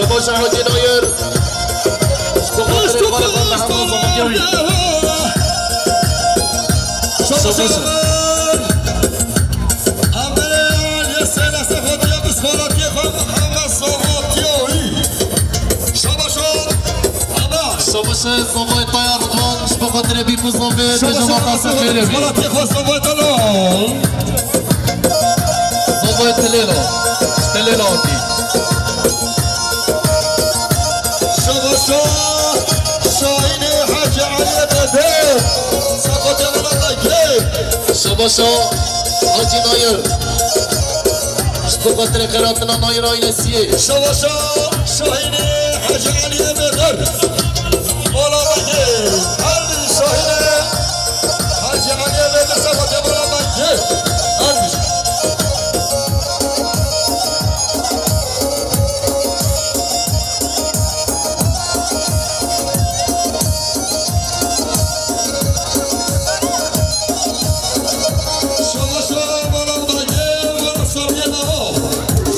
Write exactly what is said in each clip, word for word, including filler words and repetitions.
Paşa Hacî Nayir. Ji bo xatirê xwe li xwe Mehemûd Zamantiya wî. Şabaş. Şabaş. Şabaş, zavayê Taya Ridwan, ji bo xatirê bîk û zavê, bêje maqasê xêrê bî. Zavayê Tilêla, ji Tilêla hatî. Şabaşa Şahînê Hacî Eliyê Dede, Saqatê Miletê Kê. Şabaşa Hacî Nayir. Ji bo xatirê xêratina Nayir aîlesiyê. Şabaşa Şahînê Hacî Eliyê Bêder. Mala Begê. Her Şahînê Hacî Eliyê Bêder, Saqatê Mala Begê. Her Şabaşa Mala Begê, Mala Sabiyê Nava.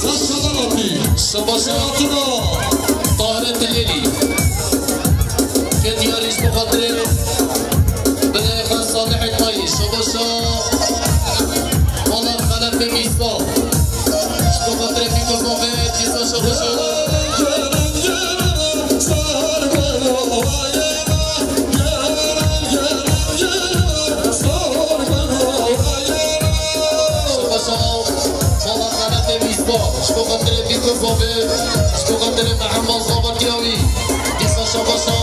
Sed şaban hatî. Şabaşa Hatuna. Tahirê Tilêlî. Ke diyarî ji bo xatirê birayê xwe Salihê Tayî. Şabaşa Mala Xelefê Mîsa. Ji bo xatirê bîk û zavê, dîsa şabaşa. Şabaşa Mala Xelefê Mîsa, ji bo xatirê bîk û zavê, ji bo xatirê Mehemûd Zamantiya wî. Dîsa şabaşa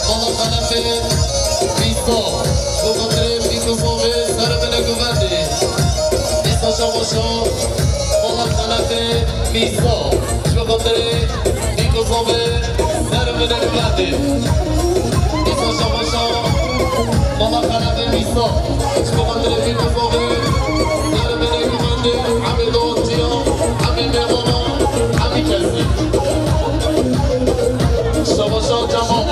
Mala Xelefê Mîsa, ji bo xatirê bîk û zavê, ser binê guvendê. Dîsa şabaşa Mala Xelefê Mîsa, ji bo xatirê bîk û zavê, ser binê guvendê. Dîsa şabaşa Mala Xelefê Mîsa, ji bo xatirê bîk û zavê, ser binê guvendê, hemî dawetiya, hemî mêvana, hemî kesî. Şabaşa Cemal.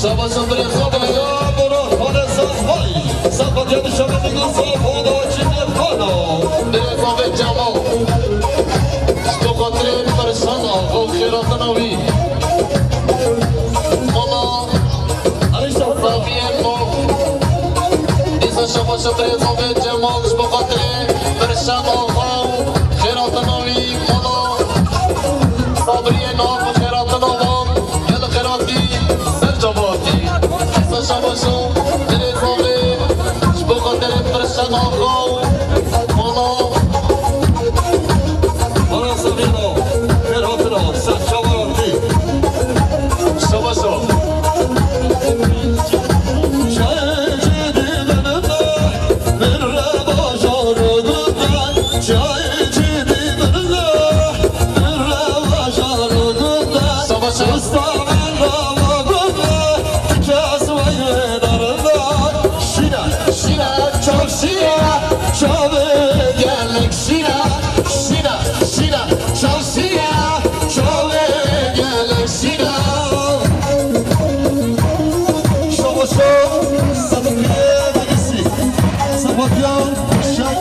Şabaşa birê xwe. Birê zavê Cemal. Ji bo xatirê Perşan Axa û xêratina wî. Mala Sabiyê Mo. Dîsa şabaşa birê zavê Cemal, ji bo xatirê Perşan Axa û xêratina wî. Mala Sabriyê Nav û xêratina wan. Gel xêratî ser cavatî. Dîsa şabaşa birê zavê, ji bo xatirê Perşan Axa û mala. Mala Sabîno, xêr hatina, ser çavan hatî. Şabaşa. Şabaşa. Şîna, şîna, çav şîna, çavê gelek şîna, şîna, şîna, çav şîna, çavê gelek şîna. Şabaşa, Sedîqiyê Begîsî, Sebastian Gurşek,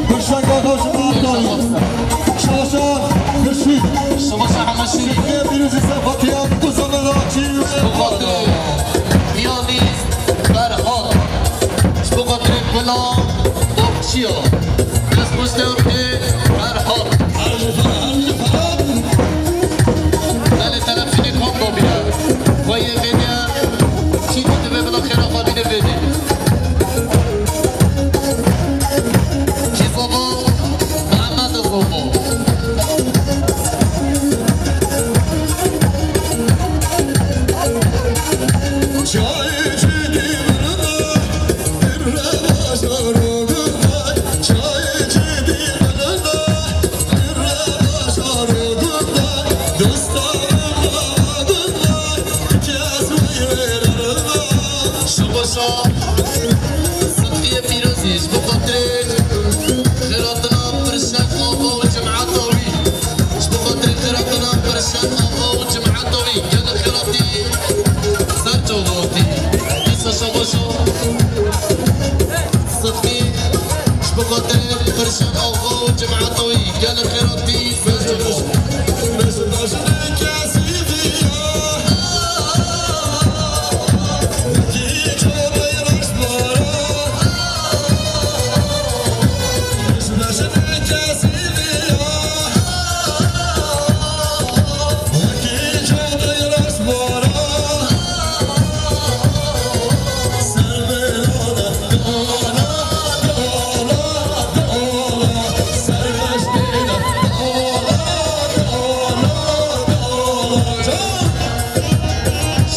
Gurşek Axa ji Ardahanê. Şaşa Xurşîd. Şabaşa Hema Şîrîn. Şevkê Pîrozî Sefatiyan Kuzanaraçî. Ji bo xatirê piyanîst Ferhat. Ji bo xatirê Gulan Okçiya. Dest xweş tevkê Ferhat. Belê telefînê kom dobîne. Xweyê vêdiye. Çî tu divê bila xêra xwe bîne vêdî. Kî zava? Mehmet Zomo. Şabaşa Sidqiyê Pîrozî ji bo xatirê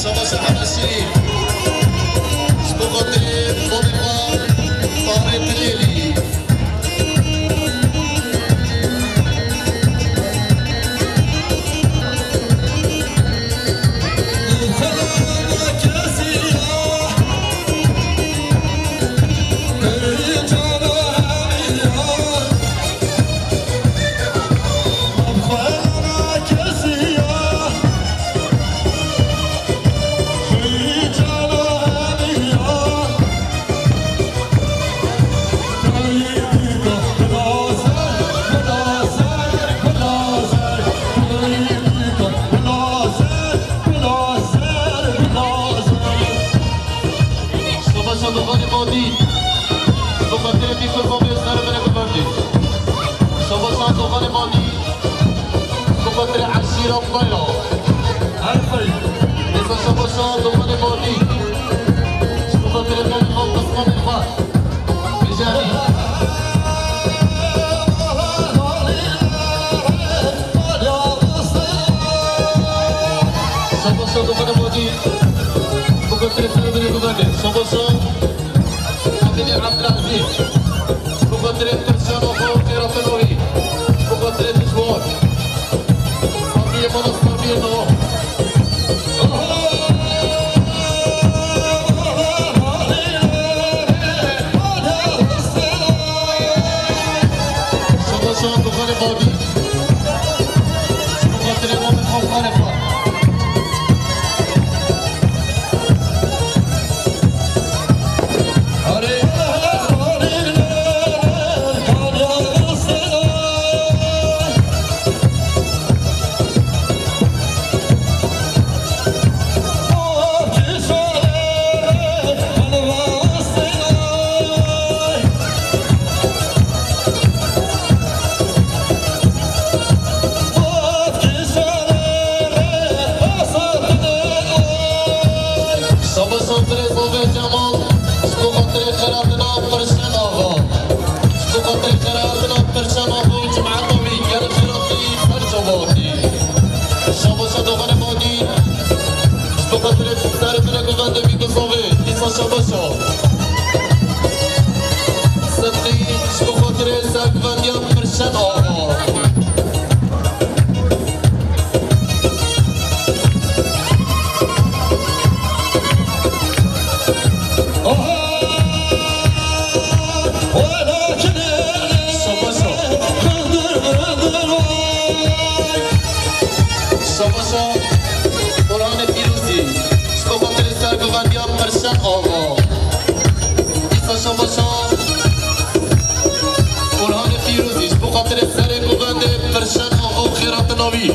Şabaş Ehmed Şirîn. Ji bo xatirê babê xwe Tahirê Tilêlî. Şabaşa doxanê Badî. Doxanê Badî, ser bine guvendê. Şabaşa doxanê Badî. Doxanê Eşîra Bayra. Her xeyr. Êsa şabaşa doxanê Badî. Doxanê Badî, xalq, pismanê xwe. Bijarî. Şabaşa doxanê Badî. Doxanê ser bine guvendê. Şabaşa. Abdulazîz. Bi xatirê pirsan û xwe û xêratina wî. Bi xatirê dijwar. Sabiyê mala sabiyê nava. Şabaşa doxanê Badî. Bi xatirê Babê xwe û xalê xwe. Şabaşa birêz Ove Cemal, ji bo xatirê xeratina Pirşen Axa. Ji bo xatirê xeratina Pirşen Axa û cemaeta wî, gelek xeratî ser çava hatî. Şabaşa doxanê Badî. Ji bo xatirê ser bine guvendê wî bizavê, dîsa şabaşa. Sedqî ji bo xatirê serguvendiya Pirşen Axa. Şabaşa. Şabaşa Orhanê Pîrozî. Ji bo xatirê serguvendiya Pirşen Axa. Dîsa şabaşa Orhanê Pîrozî. Ji bo xatirê serê guvendê Pirşen Axa û xêratina wî.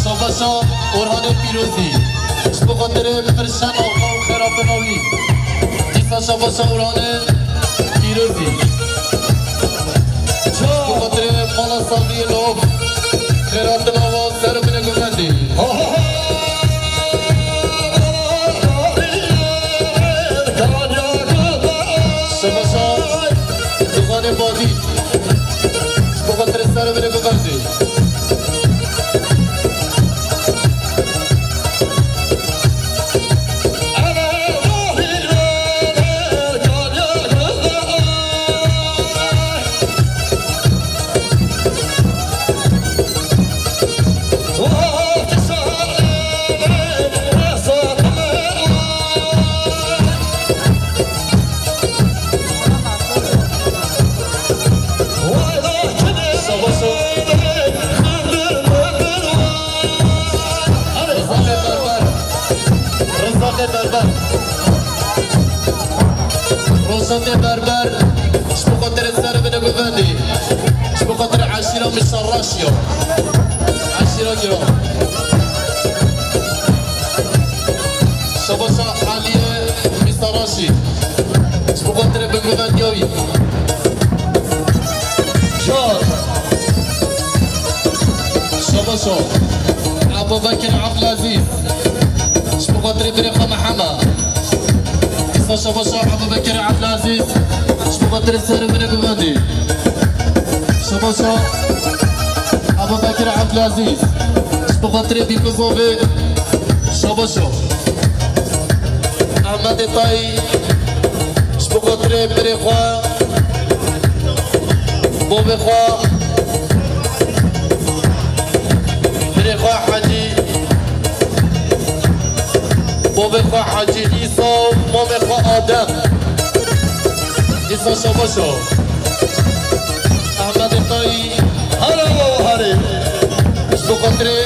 Şabaşa Orhanê Pîrozî. Ji bo xatirê Pirşen Axa û xêratina wî. Dîsa şabaşa Orhanê Pîrozî. Ji bo xatirê mala Sabiyê Lof. Xêratina wan ser bine guvendê. Badî. Ji bo xatirê serê min ê bibendê. Rizaqê Berber. Rizaqê Berber. Rizaqê Berber. Ji bo xatirê serê min ê bibendê. Ji bo xatirê eşîra Mîsa Raşiya. Eşîra giran. Şabaşa Aliye Mîsa Raşî. Ji bo xatirê binguvendiya wî. Çar. Şabaşa Ebubekir Ebdilazîz. Ji bo xatirê birê xwe Mehema. Dîsa şabaşa Ebubekir Ebdilazîz. Ji bo xatirê serê min ê bibendê. Şabaşa Ebubekir Ebdilazîz. Ji bo xatirê Bîkû Zovê. Şabaşa Ehmedê Tayî. Ji bo xatirê birê xwe, bavê xwe, birê xwe Hecî, bavê xwe Hecî Îsa û mamê xwe Adem. Îsa şabaşa. Ehmedê Tayî. Here baba, here. Ji bo xatirê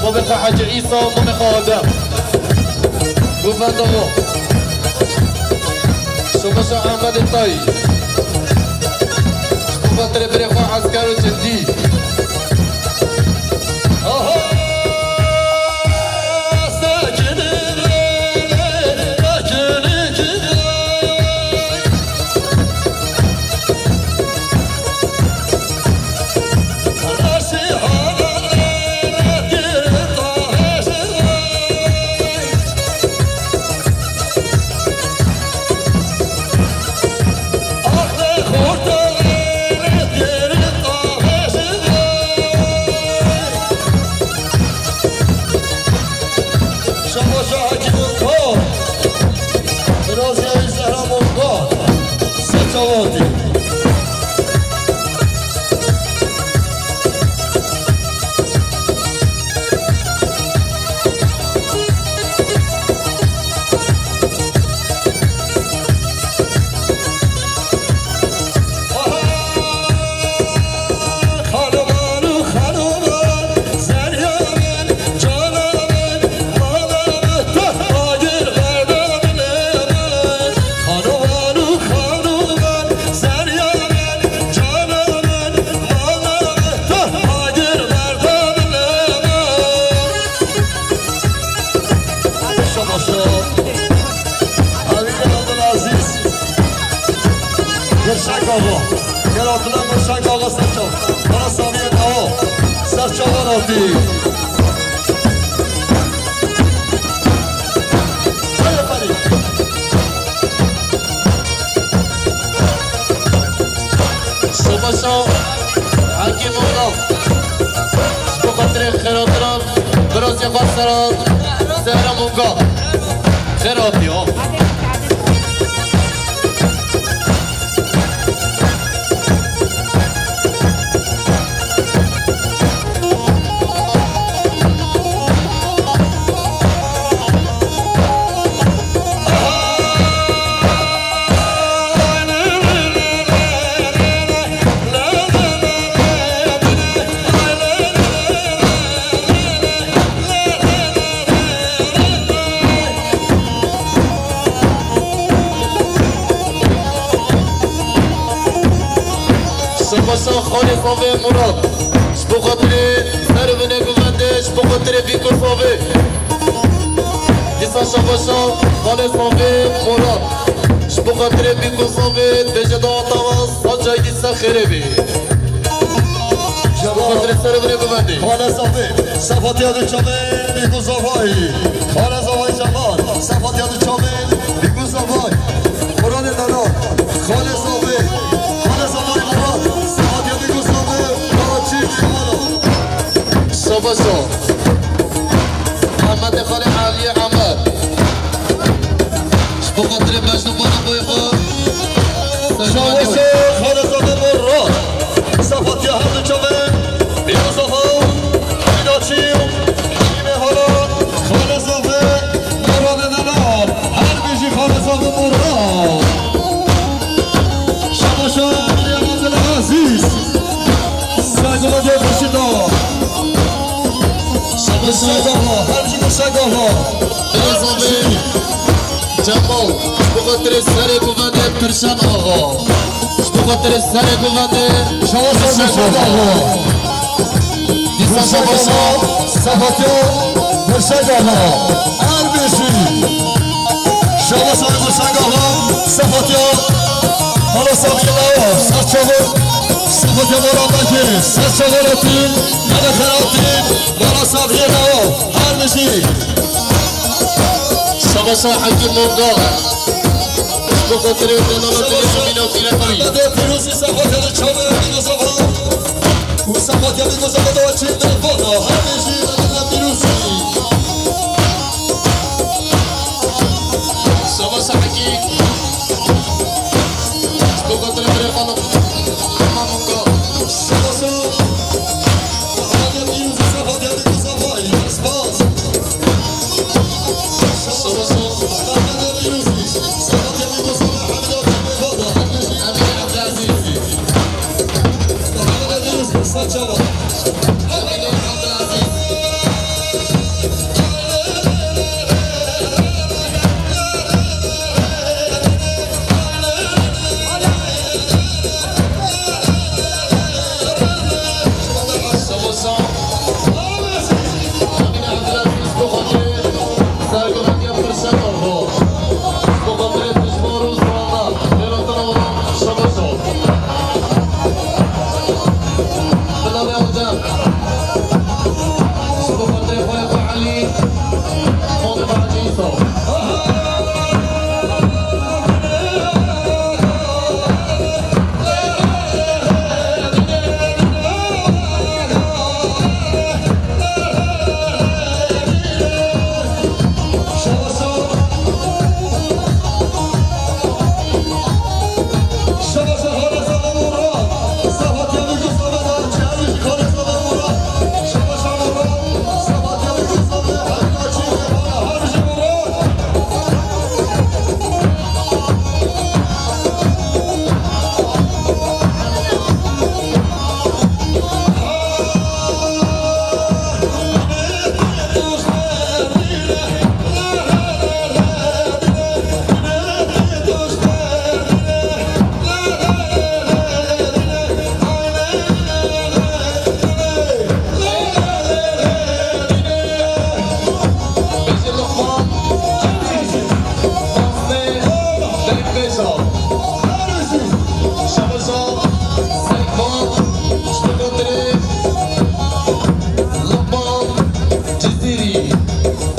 bavê xwe Hecî Îsa û mamê xwe Adem. Govenda wan. Şabaşa Ehmedê Tayî. Ji bo xatirê birê xwe Esker û Cindî. Aha! Şabaşa Hekîm Kor. Birazî Zehra Mozba. Seçavatî. Şabaşo. Evîn Abdulaziz. Gurşek Ağa. Gel hatırla Gurşek Ağa Serçav. Bana Samiye Tavo. Serçavan hatî. Haydi efendim. Şabaşo. Hekîm Onal. Ji bo xatirê xêratiran, birazê xwe seran, Zehra Monga. Xêr hatî, ha. Şabaşa Xalê Savê Murat. Ji bo xatirê serê min ê guvendê, ji bo xatirê Bîkû Savê. Dîsa şabaşa Xalê Savê Murat. Ji bo xatirê Bîkû Savê, dibêje daweta we sancayî dîsa xêrê bê. Ji bo xatirê serê min ê guvendê. Xalê Savê, sefatiya du çavê Bîkû Savayî. Xalê Savayî Cemal, sefatiya du çavê Bîkû Savayî. Quranê Nana, Xalê Savê, Xalê Safa Murat, Fatih Bey Mustafa, Fatih Bey Murat. Savaşo. Ahmet Xalê Aliye Ahmet. Ji bo xatirê mecnûbana boy xwe. Savaşo, Xalê Safa Murat. Safatiya her du çavê. Ya Safa. Bîna çî. Çîmê hala. Xalê Safa. Muradê Delal. Her bijî Xalê Safa Murat. Şabaşa Meryem Abdülazîz. Saygılı Gülbaşı'da. Şabaşa Gürşegahla, her şey Gürşegahla. Beyaz abi. Cemal, ji bo xatirê serê kuvvetê Pirşan Ağa. Ji bo xatirê serê kuvvetê Şabaşa Pirşan Ağa. Gürşegahla. Dîsa Şabaşa. Safatiya Gürşegahla. Her bijî. Şabaşa Gürşegahla. Safatiya. Hala Safiye Lawa. Saçavur. Safatiya Moran Bekir. Saçavur Atin. Nebe Xeratin. Hala Safiye Lawa. Her bijî. Şabaşa Hekim Monga. Ji bo xatirê delala dilê Emîna Fîretî. Pîrozî Safatiya Çavê Emîna Safa. Û Safatiya Mîrgoza Bedoya çî dervana. Her bijî Emîna Pîrozî. Savaşa Hekî. Ji bo xatirê birê xwe Mamunga. Savaşa. Safatiya Pîrozî, Safatiya Mîrgoza Vay. Spas.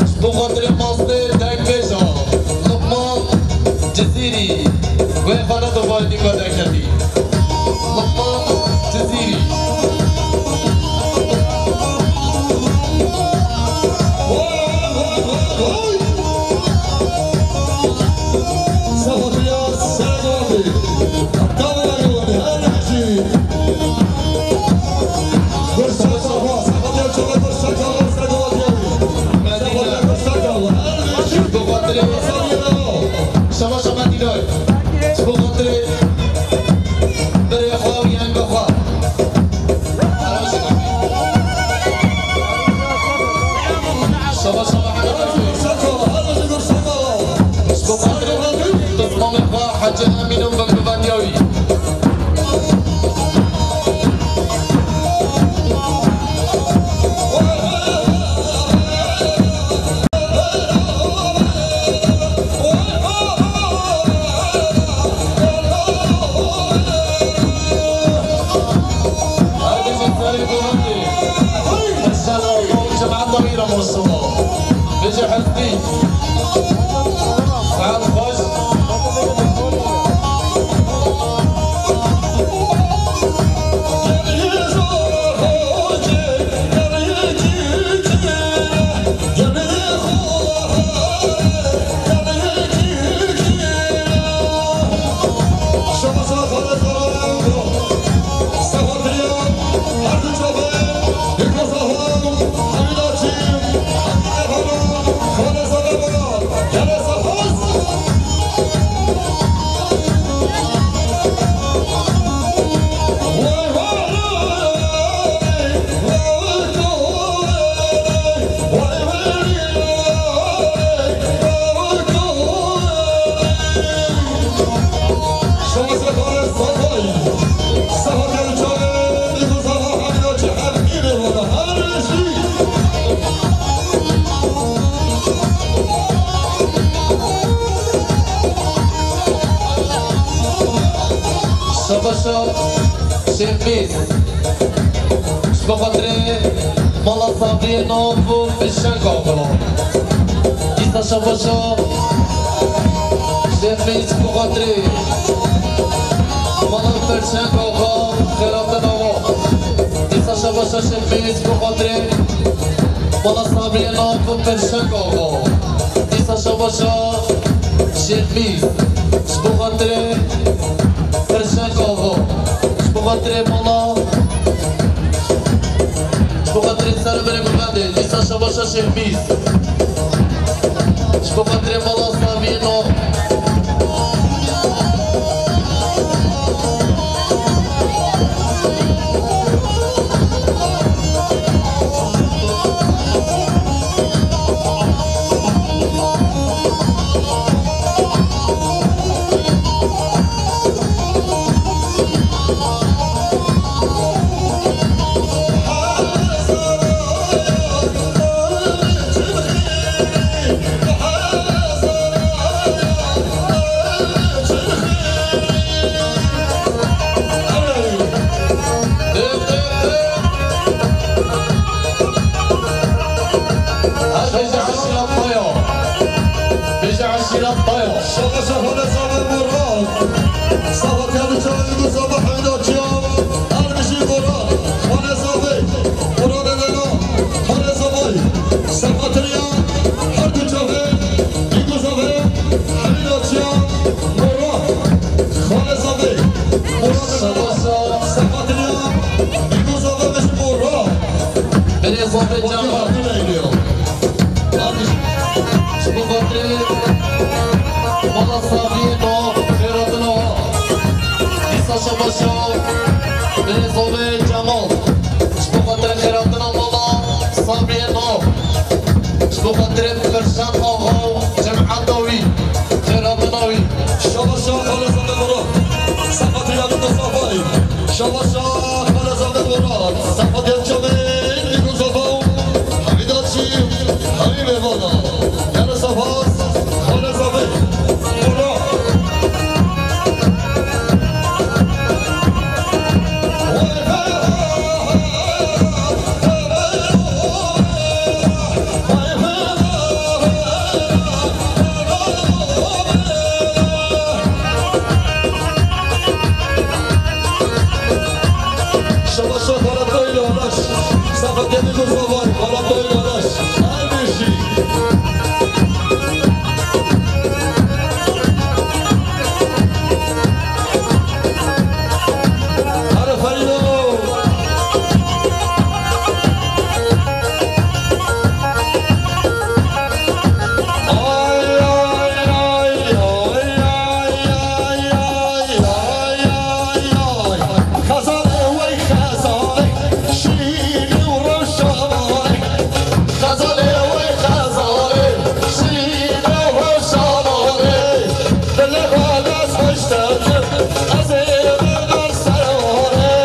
Ji bo xatirê mastê dengbêja Luqman Cizîrî, wê xwe nedoxayî dîka derketî. Luqman Cizîrî. Şaba şaba dîlay. Ji bo xatirê birê xwe û yenga xwe. Şaba şaba. Ji bo xatirê pismamê xwe Hecî Emîn û bingivandiya wî. Bêje hestî. Saet xweş. Şabaşa Şêxmîz. Ji bo xatirê mala Sabriyê Nov û Pêşeng Axa. Dîsa şabaşa Şêxmîz ji bo xatirê mala Pêşeng Axa, xêratina wan. Dîsa şabaşa Şêxmîz ji bo xatirê mala Sabriyê Nov û Pêşeng Axa. Dîsa şabaşa Şêxmîz. Ji bo xatirê Pêşeng Axa. Ji bo xatirê mala. Ji bo xatirê ser birê min bendê. Dîsa şabaşa Şêxmîz. Ji bo xatirê mala Sabriyê Nov. Bêje eşîra Tayo. Bêje eşîra Tayo. Şabaşa xalê Sabriyê Murat. Safa tiyadî çayê Mustafa Hemîda Çiya. Her bijî Murat. Xalê Sabriyê. Murat Elena. Xalê Sabriyê. Safa tiriya. Her du çavê. Mustafa Hemîda Çiya. Murat. Xalê Sabriyê. Murat Elena. Safa tiriya. Mustafa Hemîda Çiya. Murat. Berê Zafê Cemal. Ji bo xatirê mala Sabriyê Nov, xêratina wan. Dîsa şabaşa Berê Zafê Cemal. Ji bo xatirê xêratina mala Sabriyê Nov. Ji bo xatirê Pêşeng Axa û cemeta wî. Xêratina wî. Şabaşa xalê Zafê Murat. Safa tiriya Mustafa Hemîda Çiya. Şabaşa xalê Zafê Murat. Safa tiriya çavê Mustafa Hemîda Çiya. Hemî mêvana. Yara Safa. Xalê Zafê Murat. Şabaşa xalê Tayo Adaş. Safa tiyadî Mustafa, xalê Tayo Adaş. Her bijî. Hadi Ferido. Ay, ay, ay. Xezalê wey xezalê, şîrîn û rewşanê. Xezalê wey xezalê, şîrîn û rewşanê. Dilê xwe dest xweş te kim, ez ê bimir ser warê.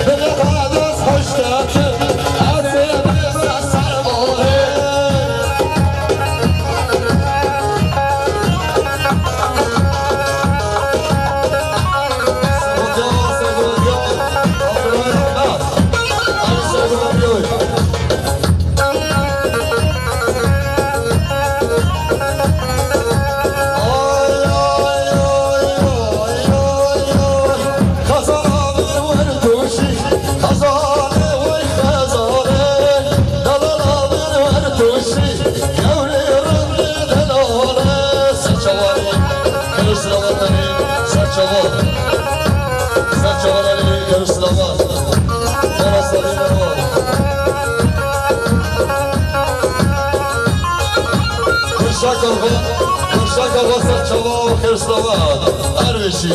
Dilê xwe dest xweş te kim, ez ê bimir ser warê. Xezalê wey xezalê, delala min wer tûşî, gewrê rindê delale. Serçawa, kiriş selavat, serçawa. Serçawa, kiriş selavat. Bana sarı. Kürşak Ağa, Kürşak Ağa, serçawa, kiriş selavat. Erveşî.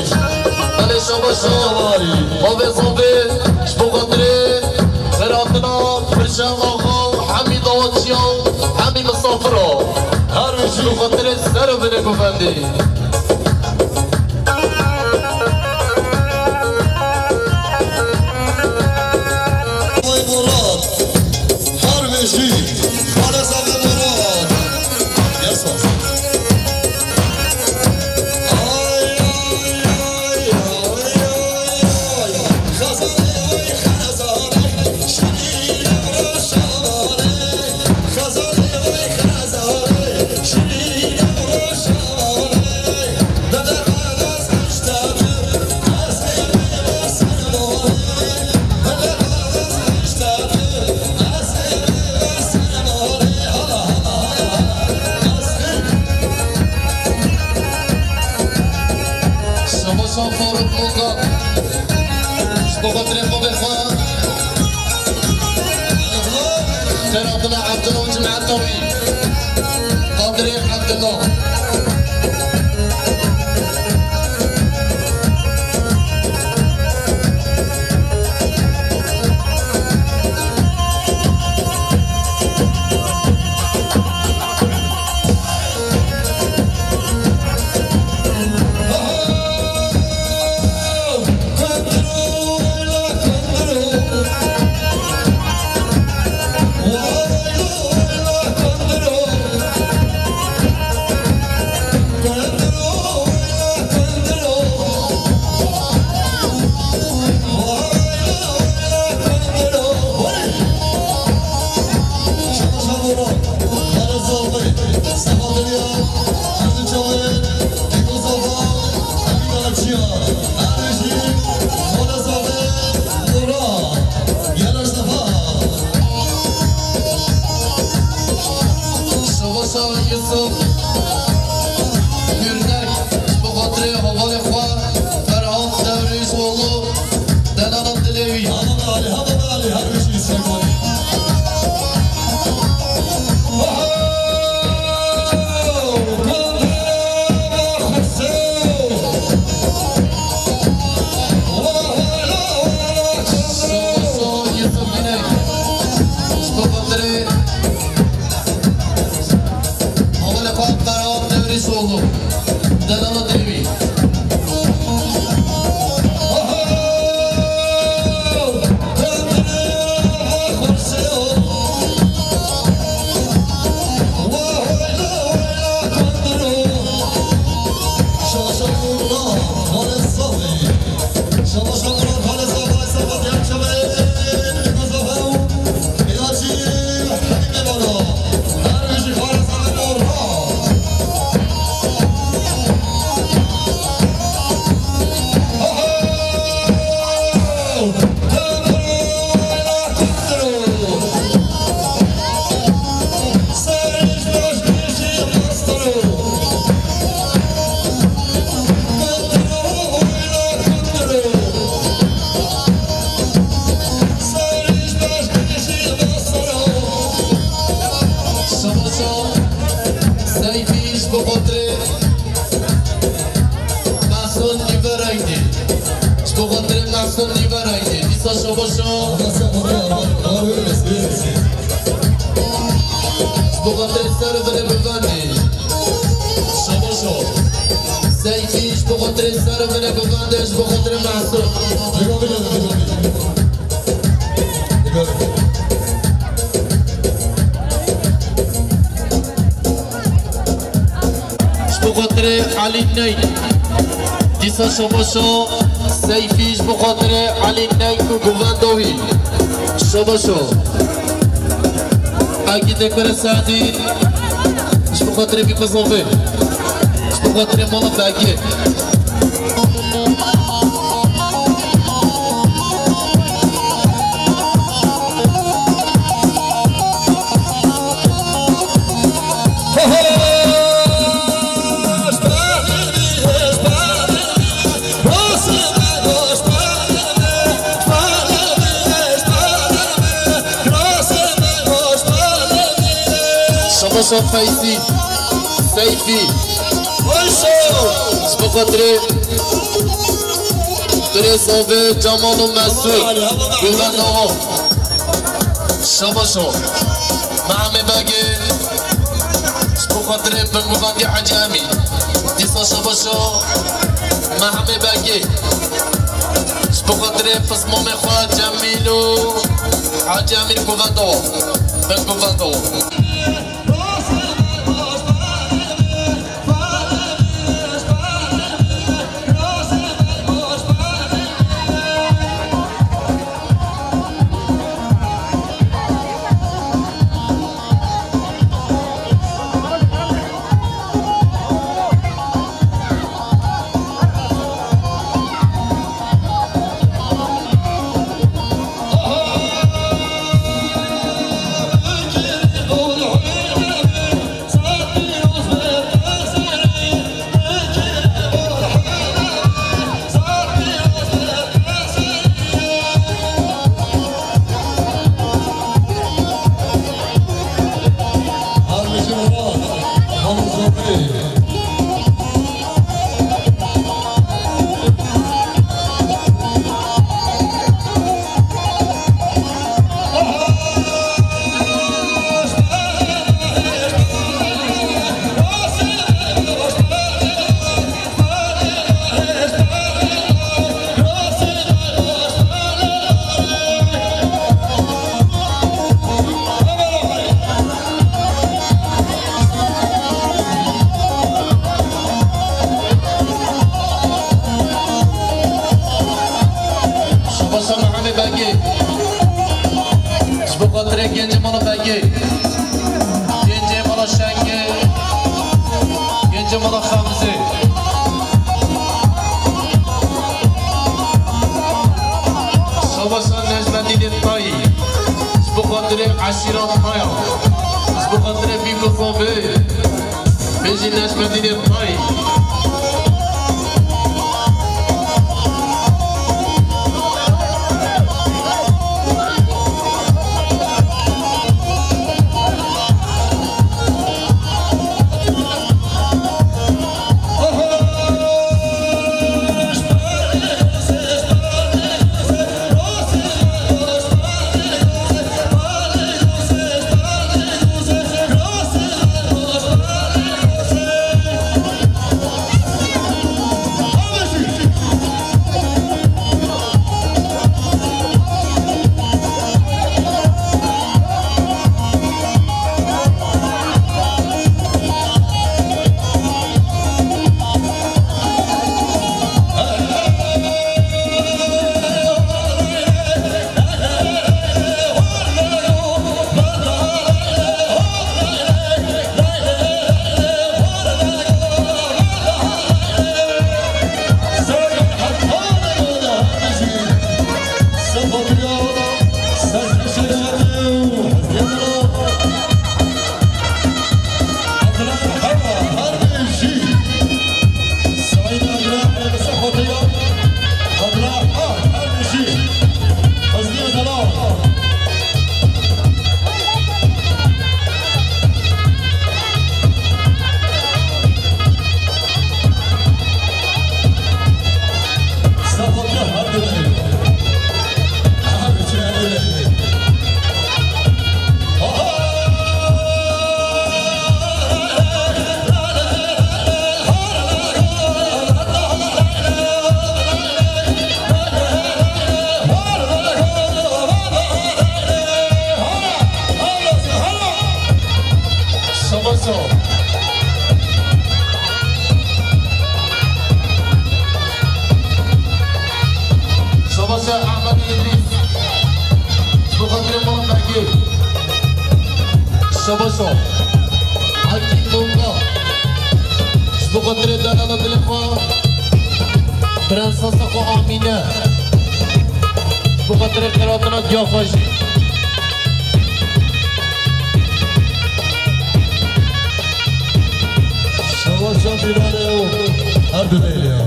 Belê şabaş. Çawarî. Bavê Zavê, ji bo xatirê xêratina Pirşen Axa û hemî dawaçiya û hemî misafira. Her wî jî. Ji bo xatirê ser û binê guvendî. Vay Murat. Her wî jî. Xalê Zavê Murat. Yes, sir. Ay, ay, ay, ay, ay, ay. Qadirê Ebdullah. Şebaşa Yusuf Gürnek, bi xatirê hevalê xwe Ferhat Dewrîsoğlu, denana dilê wî. Hema be alî, hema be alî, her bijî Seymanî. Şebaşa Yusuf Gürnek, ji bo xatirê Hawale Pak Ferhat Dewrîsoğlu, denana dilê wî. Seyfî ji bo xatirê Mehsûn Nîverayî. Ji bo xatirê Mehsûn Nîverayî. Dîsa şabaşa. Ji bo xatirê ser û binê bivendê. Şabaşa. Seyfî ji bo xatirê ser û binê bivendê, ji bo xatirê Mehsûn. Ji bo xatirê Elî Ney. Dîsa şabaşa Seyfî ji bo xatirê Elî Ney û govenda wî. Şabaşa. Akî Dekbere Sadî. Ji bo xatirê Bîkazovê. Ji bo xatirê mala Begê. Şabaşa Feyzî, Seyfî. Ji bo xatirê Birêzovê Cemal û Mesûd. Govenda wan. Şabaşo. Mehemê Begê. Ji bo xatirê bingovendî Hecî Emîn. Dîsa şabaşo Mehemê Begê. Ji bo xatirê pismamê xwe Cemîl û Hecî Emîn govenda wan. Bingovenda wan. Begê. Ji bo xatirê gencê mala Begê. Gencê mala Şengê. Gencê mala Xemzê. Şabaşa Necmedînê Tayî. Ji bo xatirê eşîra Taya. Ji bo xatirê vî kufan bê. Bêjî Necmedînê Tayî. Şabaşo. Şabaşo Ehmed Îdrîs. Ji bo xatirê mala Begê. Şabaşo. Akî Tonga. Ji bo xatirê delala dilê xwe. Prensesa xwe Amîne. Ji bo xatirê qiratina diya xwe jî. Şabaşa Bîlalê û her du leyleya.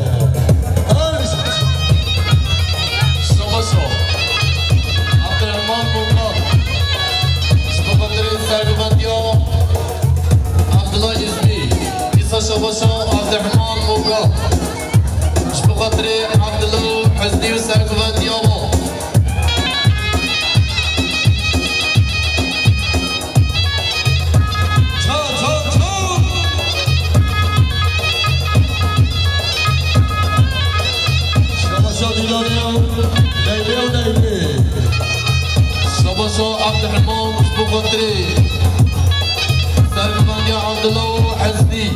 Şabaşo. Abdurrahman Moga. Ji bo xatirê serguvendiya Abdullah Îzmî. Îsa şabaşa Abdurrahman Moga. Ji bo xatirê Abdullah û Hüsnî û serguvendiya wan. Çal, çal, çal. Şabaşa Bîlalê û Leylê û Leylê. Şabaşa Abdurrahman ji bo xatirê serguvendiya Abdullah û Hüsnî.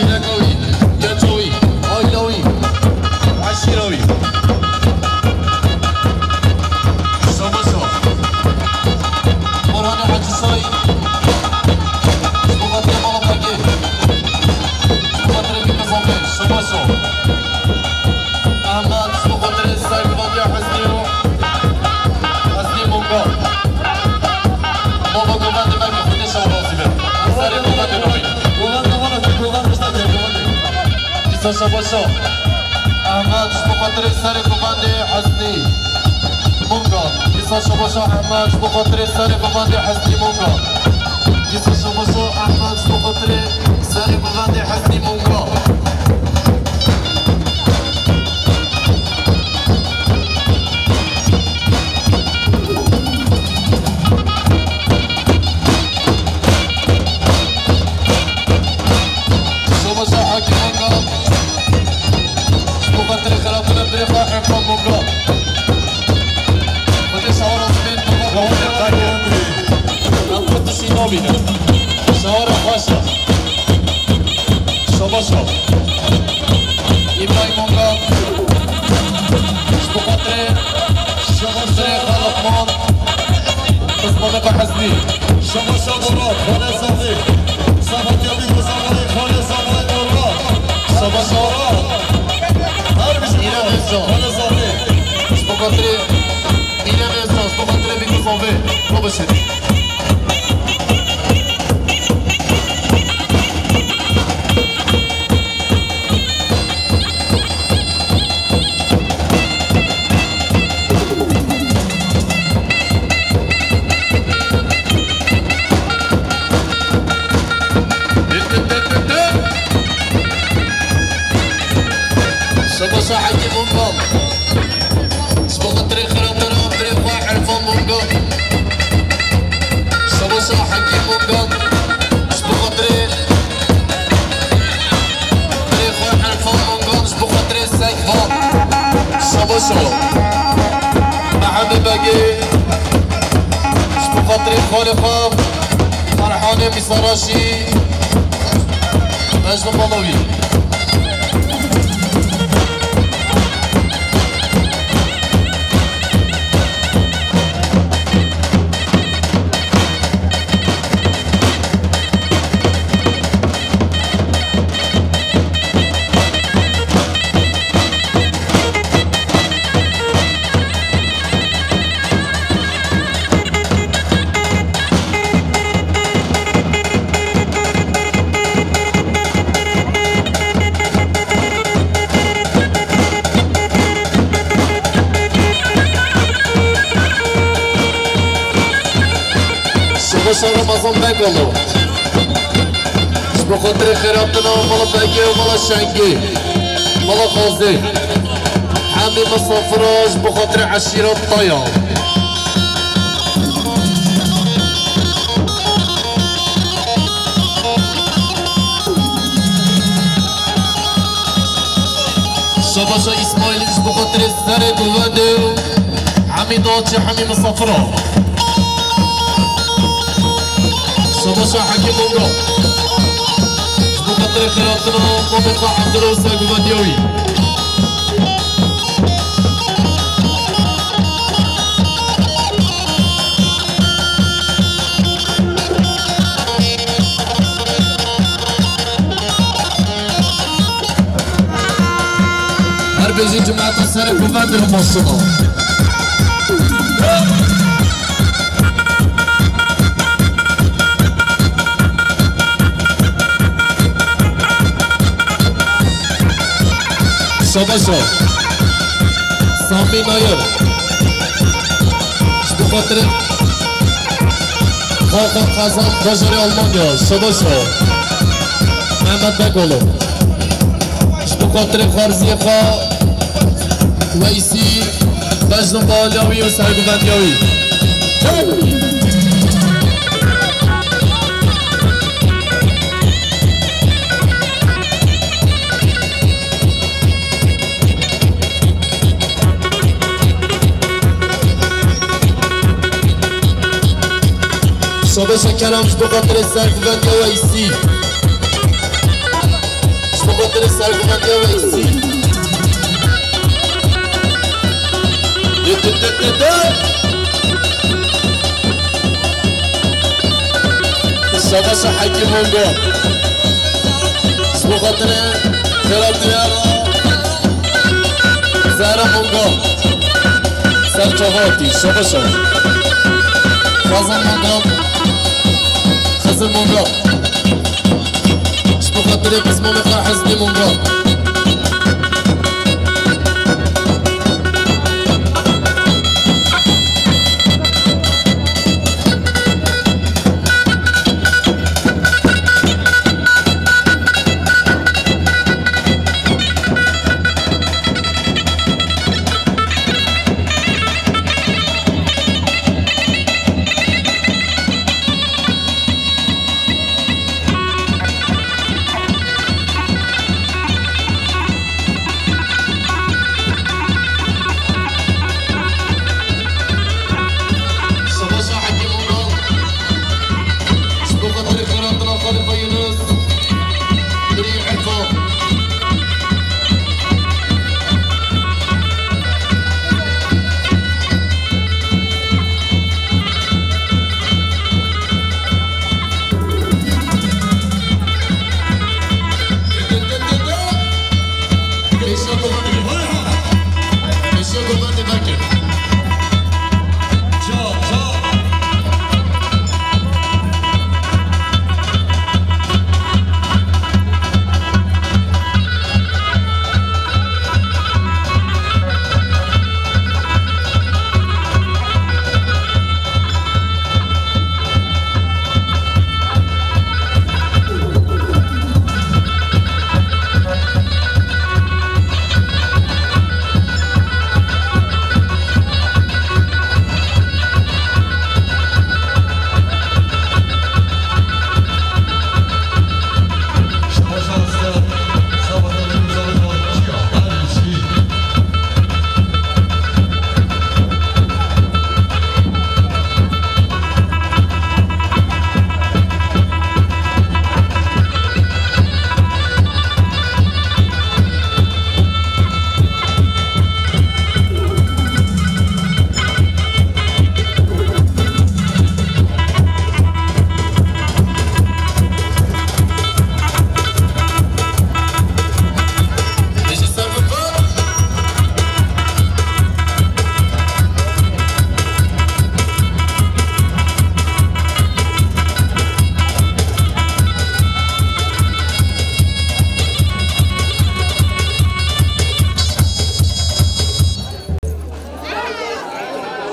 Îleka wî, keça wî, aîla wî, eşîra wî. Şabaşa. Orhanê Hecî Say. Ji bo xatirê mala Begê. Ji bo xatirê Bîkizovê. Şabaşa. Ehmed, ji bo xatirê Seyf Vadiya Hesnî û Hesnî Monga. Baba govendê me, Xwedê şew razî be. Em serê govendê nabînin. Govend, govend, govend, işte, govend. Dîsa şabaşa Ehmed, ji bo xatirê serê govendê Hesnî Monga. Dîsa şabaşa Ehmed, ji bo xatirê serê govendê Hesnî Monga. Dîsa şabaşa Ehmed, ji bo xatirê serê govendê Hesnî Monga. Şabaşa Hekîm Monga. Ji bo xatirê xeratina birê xwe Hekîm Monga. Xwedê şawa razî bin, baba govendê nabînin. Em xwe tiştî nabînin. Şawara xweş e. Şabaşa. Îbrahîm Monga. Ji bo xatirê Şabaşa Xaliqman. Qismana Hesnî. Şabaşa Murat, Xalê Zafê. Sabatya Bîkizovê, Xalê Zafê Murat. Şabaşa Murat. Her bijî Îrem Murat. Özcan. Xalê Zafê. Ji bo xatirê Îrem Özcan, ji bo xatirê Bîkizovê. Xwe bişêt. Şabaşa Hekîm Monga. Ji bo xatirê xeratera birê xwe Erfan Monga. Şabaşa Hekîm Monga. Ji bo xatirê birê xwe Erfan Monga. Ji bo xatirê Seyf Van. Şabaşa Mehemê Begê. Ji bo xatirê xalê xwe Ferhanê Mîsaraşî. Ez li mala wî. Şabaşa Ramazan Begalo. Ji bo xatirê xêratina mala Begê û mala Şengê, mala Xazê. Hemî misafira ji bo xatirê eşîra Taya. Şabaşa Îsmaîlî ji bo xatirê serê govendê û hemî daçê hemî misafira. Şabaşa Hekîm Monga. Ji bo xatirê xêratina mamê xwe Ebdullah û sergovendiya wî. Her bijî cemaeta serê govendê, maşallah. Şabaşa. Samî Nayir. Ji bo xatirê Hakan Kazan, bajarê Almanya. Şabaşa. Mehmet Begolo. Ji bo xatirê xwarziyê xwe Weysî, bejna baliya wî û sergovendiya wî. Şabaşa Kerem ji bo xatirê sergovendiya Weysî. Dê, dê, dê, dê, dê. Şabaşa Hekîm Mongo. Ji bo xatirê xêra diyar Zehra Mongo. Ser çava hatî, şabaşa. Xazan Mongo. Xizir Mongo. Ji bo xatirê pismamê xwe Hizbî Mongo.